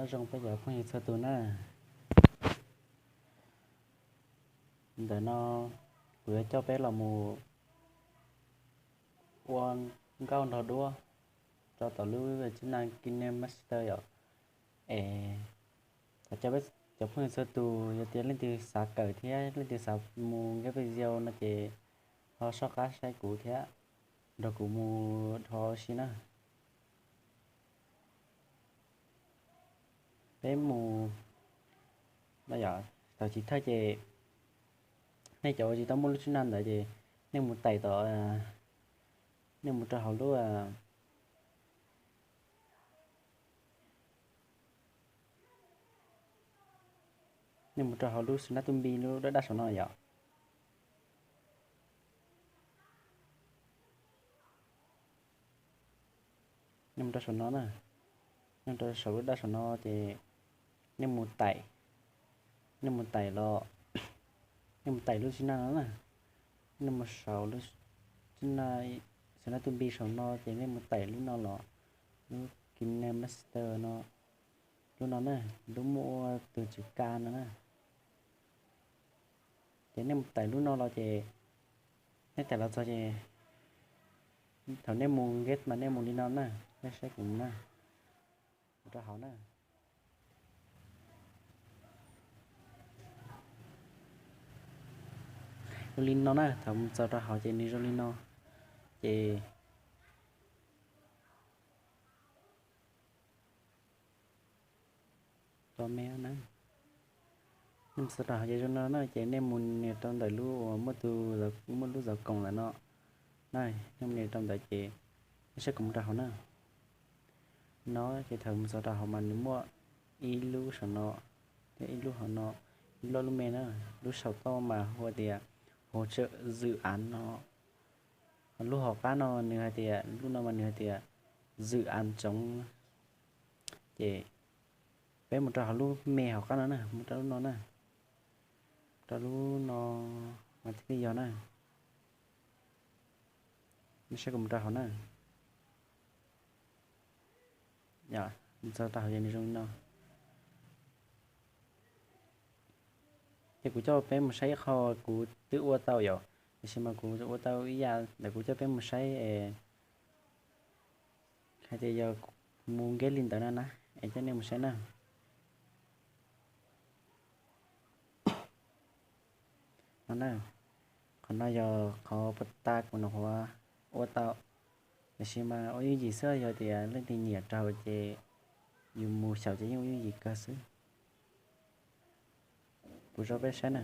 Nyob zoo peb cov phooj ywg txhua tus na. Ntawm no kuv yuav coj peb los mus ua nkauj nrog duab rau tom lub tsib naj KineMaster yom. Es thov cov peb cov phooj ywg txhua tus yog tias leej twg xav kawm thiab leej twg xav mus nkeb video no ces ho soj qab saib kuv thiab nrog kuv mus dhos si na. Peb mus, thaum chiv thawj ces nej cov uas tsis tau muaj lub tsib naj ntawd ces nej mus tais tom, nej mus rau hauv lub, nej mus rau hauv lub xab nab tub npis lub daj daj saum no yom. Nej mus rau saum no na, nej mus rau saum lub daj saum no ces nej mus tais, nej mus tais los, nej mus tais lub tsib naj no na, nej mus saum lub tsib naj, xab nab tub npis saum no ces nej mus tais lub no los, lub KineMaster no, lub no na, lub muaj ua tus tswv ka no na. Ces nej mus tais lub no los ces nej tais los txog ces thaum nej mus nkeb mas nej mus li no na, nej saib kuv na, mus rau hauv na. Zoo li no na, thaum mus txog rau hauv ces nws zoo li no, ces nej mus txog rau hauv ces zoo no na, ces nej mus nias rau ntawm lub uas muaj tus, muaj lub zov koom ntawm no na, nej mus nias rau ntawd ces nej saib kuv mus rau hauv na. No ces thaum mus txog rau hauv mas nws muaj ib lub saum no thiab ib lub hauv no, ib lub lub me na, lub saum toj mas hu tias hauv tsawm zwm av no, lub hauv qab no nws hais tias, lub no mas nws hais tias zwm av tsoov. Ces peb mus rau hauv lub me hauv qab no na, mus rau lub no na, rau lub no mas thiaj li yog na. Nej saib kuv mus rau hauv na. Mus txog rau hauv ces nws zoo li no. Ces kuv coj peb mus saib ib qho kuv twb ua tau yom, tiam sis mas kuv ua tau ib yam ntawm kuv coj peb mus saib es hais tias yog mus nkeb li ntawd no na, es coj nej mus saib na. No na, qhov no yog qhov puag ta kuv nyuam qhuav ua tau, tiam sis mas ua yooj yim xwb, yog tias leej twg nyiam raug ces yus mus xyaum ces yeej ua yooj yim kawg xwb. Kuv tso peb saib na.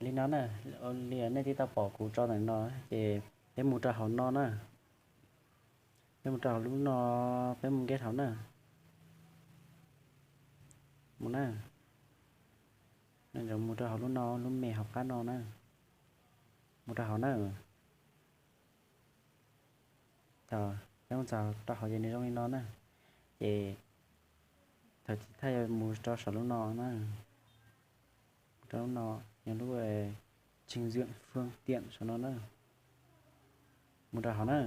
Li no na, li nej twb tau pom kuv tso ntawm no, ces peb mus rau hauv no na. Peb mus rau hauv lub no, peb mus nkeb hauv na. Mus na. Nej mus rau hauv lub no, lub me hauv qab no na. Mus rau hauv na. Thaum peb mus txog rau hauv ces nws zoo li no na. Ces thaum chiv thawj yog mus rau saum lub no na. Mus rau lub no, yog lub trình duyệt phương tiện saum no na. Mus rau hauv na.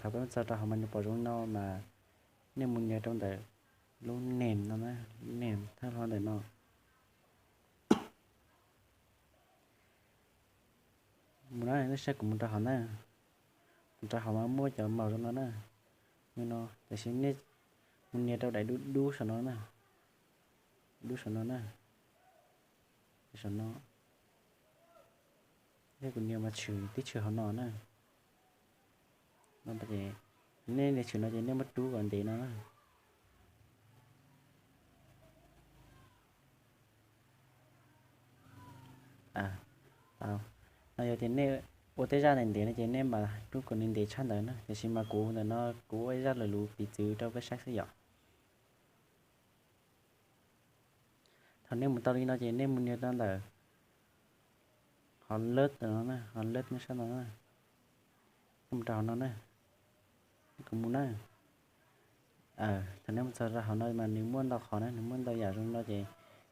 Thaum peb mus txog rau hauv mas nws pom zoo li no mas nej mus nias rau ntawm lub nền no na, lub nền thawj hlo ntawm no. Mus na, nej saib kuv mus rau hauv na. Mus rau hauv mas muaj cov màu zoo no na. Mus no, tiam sis nej mus nias rau daim dub dub saum no na. Dub saum no na. Saum no. Thiab kuv nias mas tshwm tib tshwm hauv no na. No ces nej nias tshwm no ces nej muab rub kom ntev no na. Tau. No yog tias nej ua tej zaj ntev ntev no ces nej mam rub kom nws ntev tshaj ntawd na, tiam sis mas kuv ntawm no kuv ua ib zaj lawv lus piv txwv rau peb saib xwb yom. Thaum nej mus tau li no ces nej mus nias rau ntawm hov lab no, hov lab nej saib no na, nej mus rau hauv no na, kuv mus na. Thaum nej mus txog rau hauv no mas nws muaj ntau qhov na, nws muaj ntau yam zoo no ces,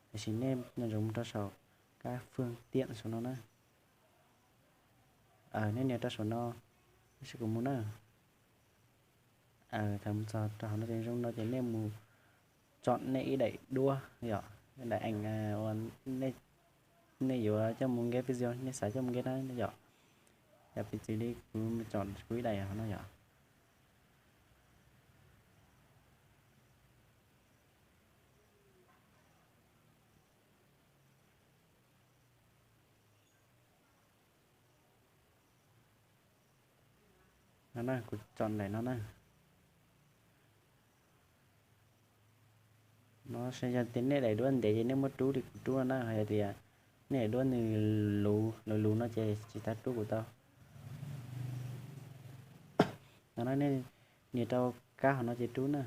tiam sis nej nco ntsoov mus rau saum kab fwj tiam saum no na. Nej nias rau saum no, nej saib kuv mus na. Thaum mus txog rau hauv no ces zoo no ces nej mus tsom nej ib daim duab yom, daim ees uas nej yuav coj mus nkev video, nej xav coj mus nkev na yom. Yog piv txwv li kuv mus tsom kuv ib daim hauv no yom. No na, kuv tsom daim no na. No yog tias nej daim duab ntev ces nej muab rub li kuv rub no na, hos yog tias nej daim duab nws luv, luv luv no ces tsis tas rub kuv tau. No na, nej nias rau kab hauv no ces rub na.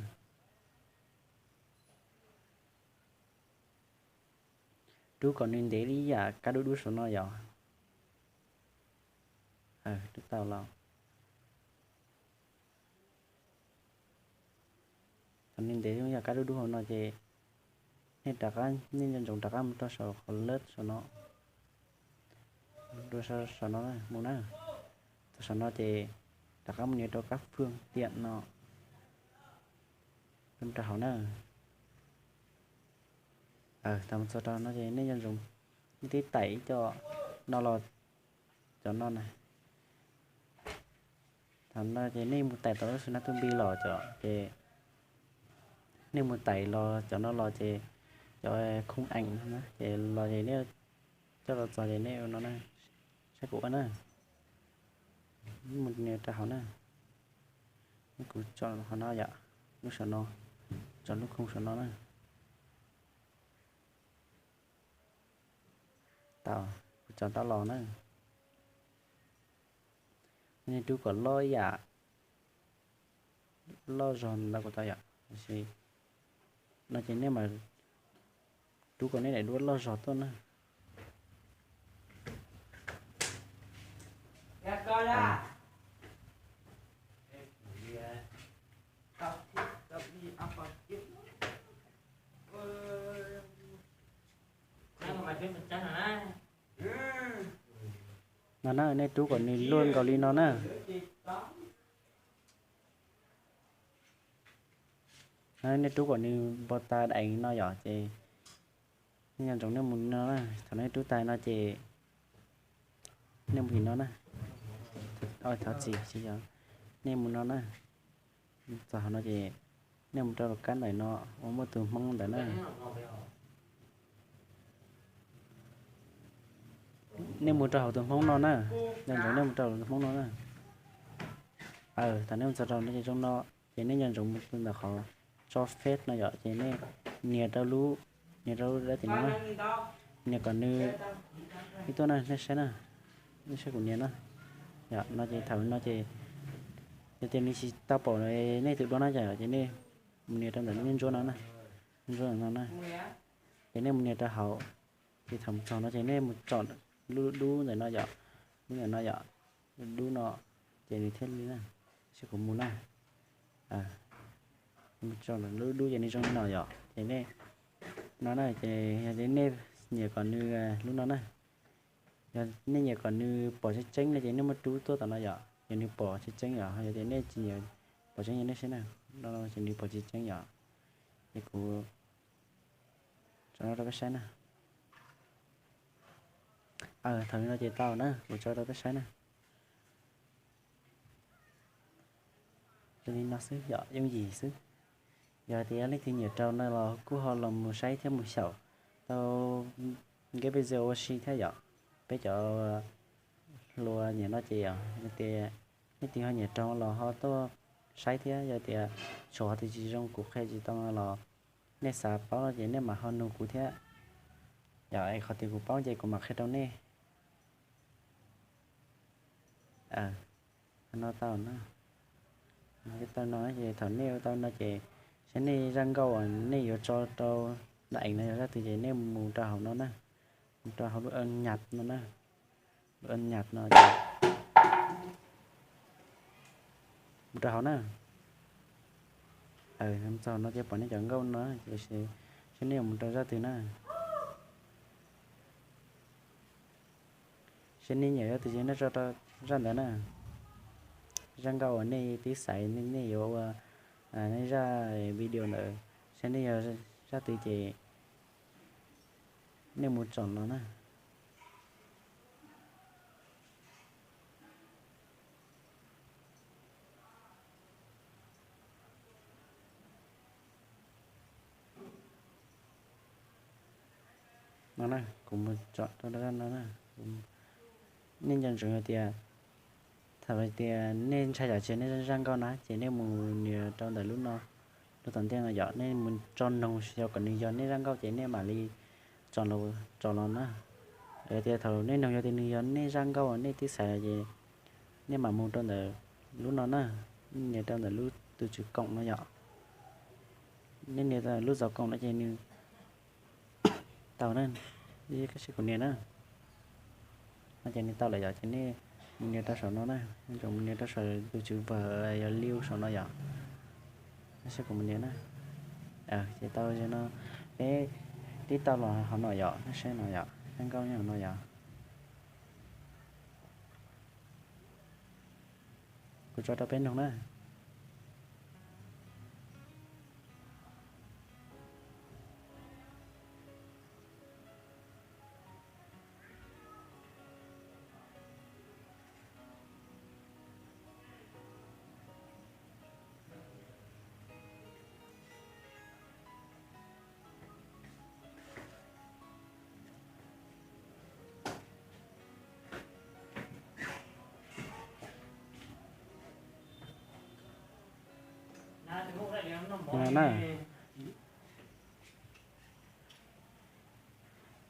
Rub kom nws ntev li yam kab dub dub saum no yom. Rub tau los. Thaum nws ntev li yam kab dub dub hauv no ces nej rov qab, nej nco ntsoov rov qab mus rau saum qhov lab saum no, rau saum no mus na. Txog saum no ces rov qab mus nias rau kab fwj tiam no, rau hauv na. Thaum mus txog rau no ces nej nco ntsoov, nej twb tais ib co no los, cov no na. Thaum no ces nej mus tais tau lub xu nab tuj npi los cov ces nej mus tais los cov no los ces cov khoob ees no ces los ces nej coj los txog ces nej ua no na, saib kuv ua na, mus nias rau hauv na. Kuv tsom qhov no yom, lub saum no, tsom lub khoob saum no na. Tau, kuv tsom tau los na. Nej rub kom loj ib yam, loj zog ntau kuv tau yom. Tiam sis no ces nej mam rub kom nej daim duab loj zog tuaj na. No na, nej rub kom nws luaj nkaus li no na. Nej rub kom nws npau tas daim no yom, ces nej nco ntsoov nej mus no na. Thaum nej rub tas no ces nej mus tim no na. Thov txim, tsis yog, nej mus no na. Txog hauv no ces nej mus rau lub kab ntawm no uas muaj tus hmoob ntawd na. Nej mus rau hauv tus hmoob no na. Nco ntsoov nej mus rau hauv tus hmoob no na. Thaum nej mus txog rau no ces zoo no, ces nej nco ntsoov mus ntawm qhov tso fej no yom, ces nej nias rau lub, nias rau lub dab tim no na. Nias kom nws ib tuaj na, nej saib na, nej saib kuv nias na. Yom, no ces thaum no ces yog tias nws tsis tau pom nej tus duab na yom, ces nej mus nias rau ntawm lub ntsuab no na, ntsuab no na, ces nej mus nias rau hauv. Ces thaum mus txog no ces nej mus tsom lub dub ntawm no yom, lub ntawm no yom, lub dub no, ces nws thiaj li na, saib kuv mus na. Mus tsom lub dub ces nws zoo li no yom, ces nej no na, ces yog tias nej nyiam kom nws lub no na, yog nej nyiam kom nws pom tseeb tseeb no ces nej muab rub tuaj tom no yom, yog nws pom tseeb tseeb yom, yog tias nej tsis nyiam pom tseeb yog nej saib na, no ces nws pom tsis tseeb yom, ces kuv tso no rau peb saib na. Thaum li no ces tau na, kuv tso rau peb saib na. Li no xwb yom, yooj yim xwb. Yog tias leej twg nyiam raug no los kuj ho los mus saib thiab mus xyaum tau nkev video ua si thiab yom. Peb cov hluas nyiam no ces yog tias leej twg ho nyiam raug los ho tuaj saib thiab, yog tias tshuav qhov twg tsis zoo kuv qhia tsis tau los nej xav paub no ces nej mam ho nug kuv thiab. Yog qhov twg kuv paub ces kuv mam qhia rau nej. No tau na, tau no ces thaum nej ua tau no ces saib nej zaj nkauj uas nej yuav tso rau dab ees no yog zaj twg ces nej mus rau hauv no na, mus rau hauv lub ntawm no na, lub ntawm no ces mus rau hauv na. Txog no ces pom nej cov nkauj no ces saib nej yuav mus rau zaj twg na. Saib nej nyiam zaj twg ces nej tso rau zaj ntawd na. Zaj nkauj uas nej twb xaiv nej yuav ua nej zaj video ntawd, saib nej yog zaj twg ces nej mus tsom no na. No na, kuv mus tsom rau zaj no na. Nej nco ntsoov hais tias thaum hais tias nej ntshai yam tsis yog nej zaj nkauj na ces nej mus nias rau ntawm lub no, lub tom ntej no yom, nej mus tso noog xyov kom nws yog nej zaj nkauj ces nej mam li tsom los na. Tias thaum nej noog yog tias nws yog nej zaj nkauj nej twb xaiv lawm ces nej mam mus rau ntawm lub no na, nej nias rau ntawm lub tus tswv koom no yom. Nej nias rau lub zov koom no ces nws tau na, saib kuv nias na. No ces nws tau lawm yom, ces nej mus nias rau saum no na, nej mus nias rau saum tus tswv vawm yog liu saum no yom. Saib kuv mus nias na. Ces tau no, peb twb tau los hauv no yom, nej saib no yom, zaj nkauj nyob hauv no yom. Kuv tso rau peb noog na.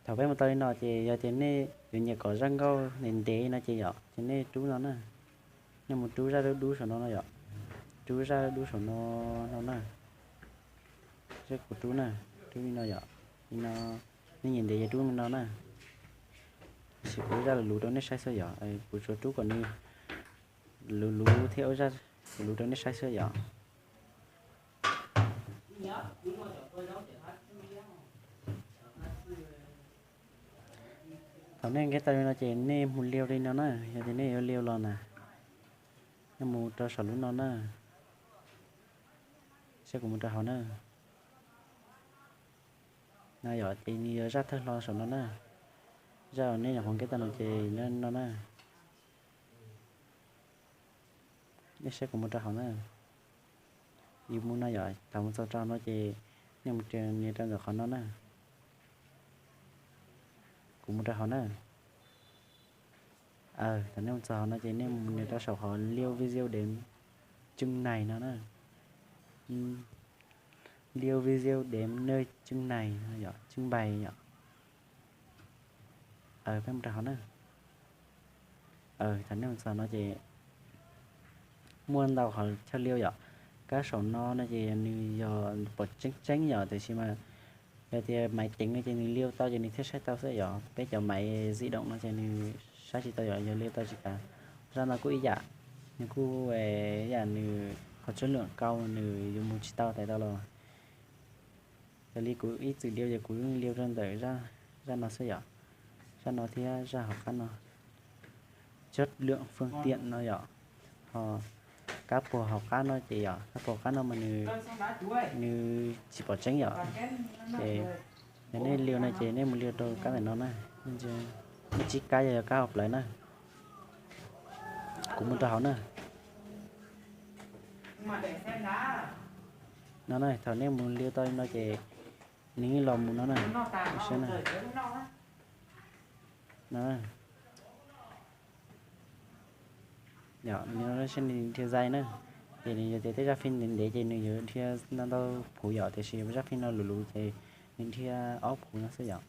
Thaum peb mus tau li no ces yog tias nej yuav nyiam kom zaj nkauj ntev ntev no ces yom, ces nej rub no na. Nej mus rub zaj dub dub saum no no yom. Rub zaj dub dub saum no no na. Saib kuv rub na, rub li no yom. Li no, nej nyiam ntev ces rub li no na. Tab sis kuv ua zaj luv luv rau nej saib xwb yom, kuv tsuas rub kom nws luv luv thiab ua zaj luv luv rau nej saib xwb yom. Thaum nej nkag tau li no ces nej mus liu li no na, yog tias nej yuav liu los na, nej mus rau saum lub no na, saib kuv mus rau hauv na. No yom, ces nws yog zaj thawj hlo saum no na, zaj uas nej nyuam qhuav nkag tau no ces no na. Nej saib kuv mus rau hauv na. Yus mus no yom, thaum mus txog rau no ces nej mus nias rau ntawm qhov no na. Kuv mus rau hauv na. Thaum nej mus txog hauv no ces nej mus nias rau saum qhov liu video đếm chương này no na. Liu video đếm nơi chương này no yom, chương bảy yom. Peb mus rau hauv na. Thaum nej mus txog no ces muaj ntau qhov chaw liu yom. Kab saum no no ces nws yog pom tseeb tseeb yom, tiam sis mas yog tias maiv teev no ces nws liu tau ces nws thiaj saib tau xwb yom. Peb cov maiv di động no ces nws saib tsis tau yom, yog liu tau tsis kav. Zaj no kuj ib yam, nws kuj ib yam nws qhov chất lượng kau nws yuav mus tsis tau tais tau los. Yog li kuv ib txwm liu ces kuv yeej liu rau ntawm zaj no xwb yom. Zaj no thiab zaj hauv qab no, chất lượng phương tiện no yom. Ho kab puag hauv qab no ces yom, kab puag hauv qab no mas nws, nws tsis pom tseeb yom. Ces yog nej liu no ces nej mus liu rau kab ntawm no na. Nej tsib kab yog, yog kab hauv plawv na. Kuv mus rau hauv na. No na, thaum nej mus liu tau li no ces nws yeej los mus no na. Saib na. No, nws saib nws dhia zais na. Ces nws yog tias tej zaj phim ntev ntev ces nws yuav dhia ntau ntau phuv yom, tiam sis zaj phim no luv luv ces nws dhia ob phuv no xwb yom.